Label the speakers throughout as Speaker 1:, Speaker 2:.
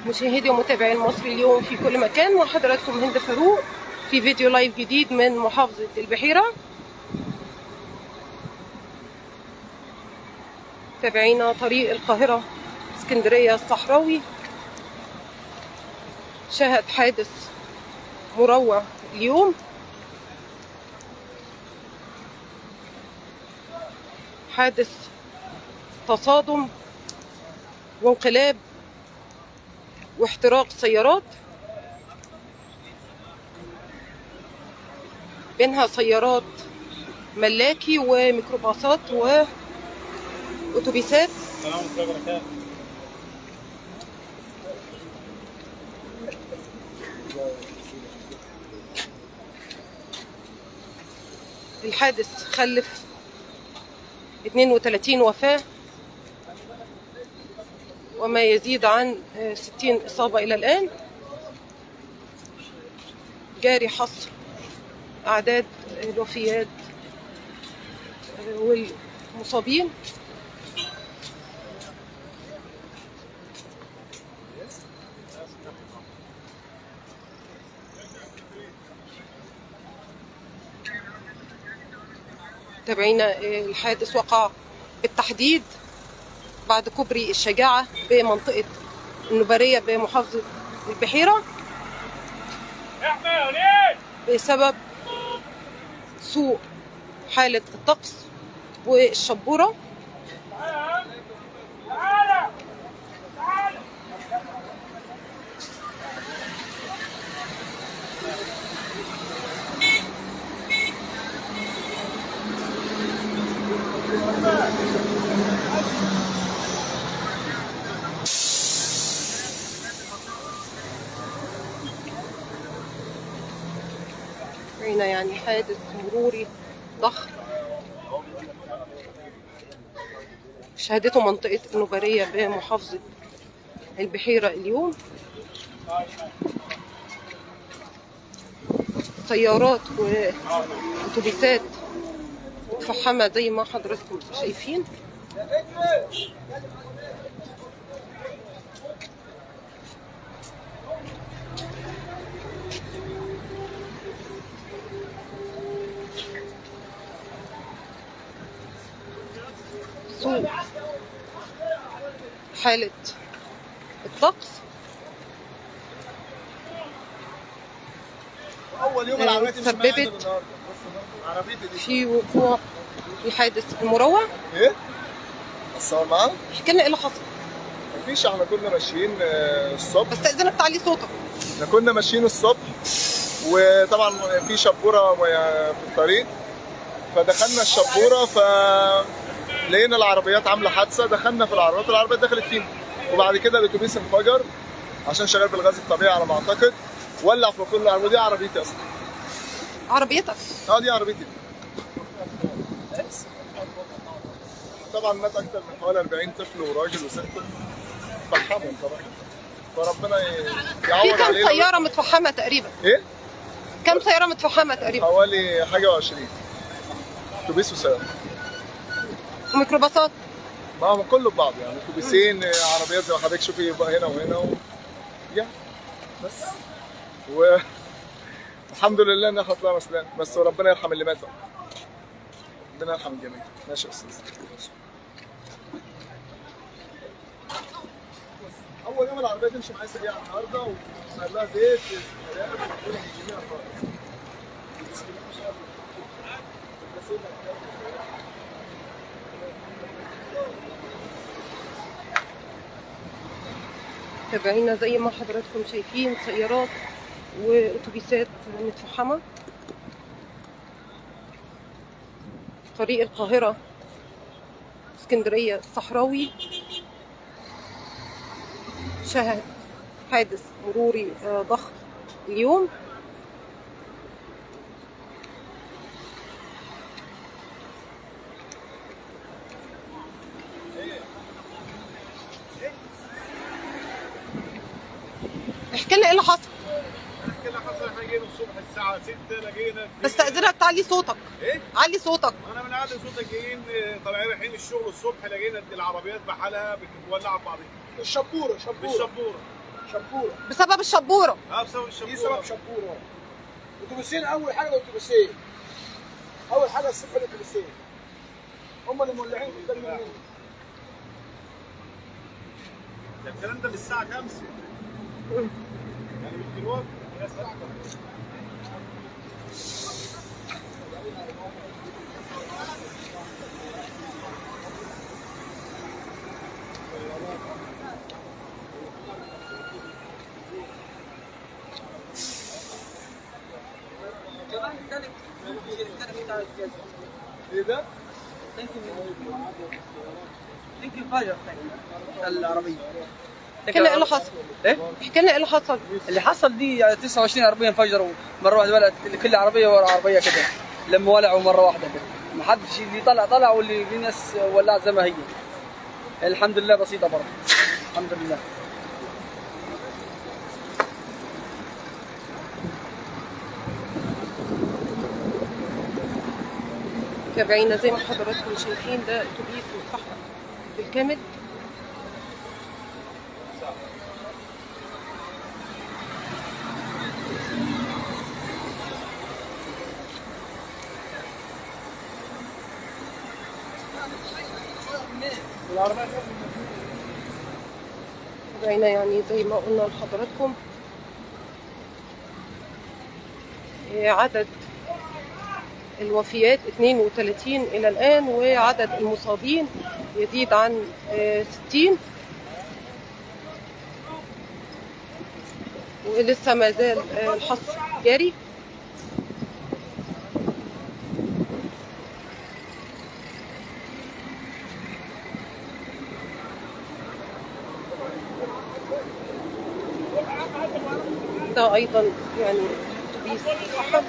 Speaker 1: مشاهدي ومتابعي المصري اليوم في كل مكان، وحضراتكم هند فاروق في فيديو live جديد من محافظة البحيرة. تابعينا طريق القاهرة اسكندرية الصحراوي شهد حادث مروع اليوم، حادث تصادم وانقلاب واحتراق سيارات، بينها سيارات ملاكي وميكروباصات وأتوبيسات. الحادث خلف 32 وفاة وما يزيد عن 60 إصابة إلى الآن. جاري حصر أعداد الوفيات والمصابين. تابعينا الحادث وقع بالتحديد بعد كوبري الشجاعة بمنطقة النوبارية بمحافظة البحيرة بسبب سوء حالة الطقس والشبورة. هنا يعني حادث مروري ضخم شهدته منطقة النوبارية بمحافظة البحيرة اليوم. سيارات وأتوبيسات متفحمة زي ما حضراتكم شايفين. سوء حالة الطقس سببت في وقوع الحادث المروع.
Speaker 2: ايه؟ اتصور معانا؟
Speaker 1: احكي لنا ايه اللي حصل؟
Speaker 2: مفيش، احنا كنا ماشيين الصبح.
Speaker 1: استأذنك تعلي صوتك.
Speaker 2: احنا كنا ماشيين الصبح وطبعا في شبوره في الطريق، فدخلنا الشبوره ف لقينا العربيات عامله حادثه، دخلنا في العربيات، العربيات دخلت فينا، وبعد كده الاتوبيس انفجر عشان شغال بالغاز الطبيعي على ما اعتقد، ولع في كل العربية. دي عربيتي اصلا.
Speaker 1: عربيتك؟
Speaker 2: اه دي عربيتي. طبعا مات اكتر من حوالي 40 طفل وراجل وست، فحمهم طبعا، فربنا يعوض علينا. في
Speaker 1: كم سيارة متفحمه تقريبا؟
Speaker 2: ايه؟
Speaker 1: كم سيارة متفحمه تقريبا؟
Speaker 2: حوالي حاجة و20 اتوبيس وسيارة
Speaker 1: وميكروباصات.
Speaker 2: ما هو كله ببعض يعني، اتوبيسين، عربيات زي ما حضرتك شوفي هنا وهنا يعني بس. و الحمد لله ان احنا طلعنا سلام، بس وربنا يرحم اللي ماتوا. ربنا يرحم الجميع. ماشي يا استاذ. اول يوم العربية تمشي معايا سريعة النهارده وصار لها زيت وكل خالص. بسم الله ما شاء الله.
Speaker 1: تابعينا زي ما حضراتكم شايفين سيارات واتوبيسات متفحمه. طريق القاهرة اسكندرية الصحراوي شهد حادث مروري ضخم اليوم. احكي لنا ايه اللي حصل؟
Speaker 3: احكي لنا حصل، احنا جينا الصبح الساعة 6 لقينا.
Speaker 1: بستأذنك تعلي صوتك.
Speaker 3: ايه؟
Speaker 1: علي صوتك.
Speaker 3: انا من عادي صوتك. جايين طالعين رايحين الشغل الصبح لقينا العربيات بحالها بتولع ببعضها.
Speaker 2: الشبوره شبوره.
Speaker 3: بالشبوره.
Speaker 2: شبوره.
Speaker 1: بسبب الشبوره.
Speaker 3: بسبب الشبوره.
Speaker 2: دي سبب شبوره. اتوبيسين، اول حاجة الاتوبيسين. اول حاجة الصبح الاتوبيسين. هم اللي مولعين قدام مننا.
Speaker 3: ده الكلام ده من الساعة 5. يعني مش دلوقتي، هي الساعة 5.
Speaker 2: ايه ده؟
Speaker 4: تنكي انفجر العربية.
Speaker 1: احكي لنا ايه اللي حصل؟
Speaker 4: ايه؟
Speaker 1: احكي لنا ايه اللي حصل؟
Speaker 4: اللي حصل دي 29 عربية انفجروا مرة واحدة، ولعت كل عربية ورا عربية كده، لما ولعوا مرة واحدة كده، ما حدش اللي طلع طلع واللي في ناس ولعت زي ما هي. الحمد لله بسيطة برضه، الحمد لله.
Speaker 1: تابعينا زي ما حضراتكم شايفين ده اتوبيس متفحم بالكامل. تابعينا يعني زي ما قلنا لحضراتكم عدد الوفيات 32 إلى الآن، وعدد المصابين يزيد عن 60، ولسه ما زال الحصر جاري. ده أيضا يعني أتوبيس متفحم.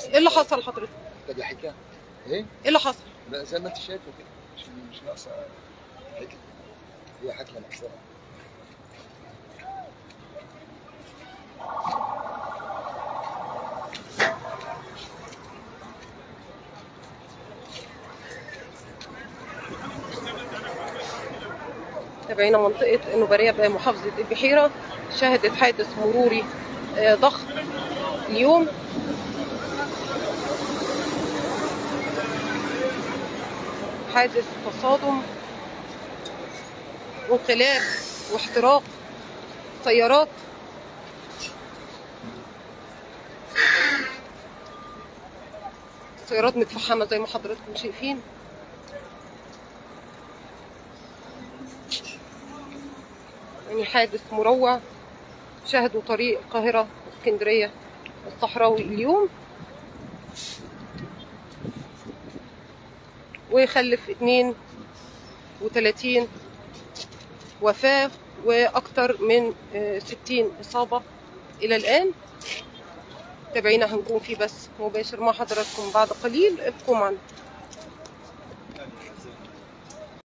Speaker 1: ايه اللي حصل حضرتك؟
Speaker 2: طب يا حكاية ايه؟
Speaker 1: ايه اللي حصل؟
Speaker 2: لا زي ما انت شايفه كده، مش ناقصه حكي، هي حكله نفسها.
Speaker 1: تابعينا منطقة النوبارية بمحافظة البحيرة شهدت حادث مروري ضخم اليوم. حادث تصادم وانقلاب واحتراق سيارات. السيارات متفحمة زي ما حضراتكم شايفين. يعني حادث مروع شهدوا طريق القاهرة اسكندرية الصحراوي اليوم، ويخلف 32 وفاة وأكثر من 60 إصابة إلى الآن. تابعينا، هنكون في بث مباشر مع حضراتكم بعد قليل، ابقوا معنا.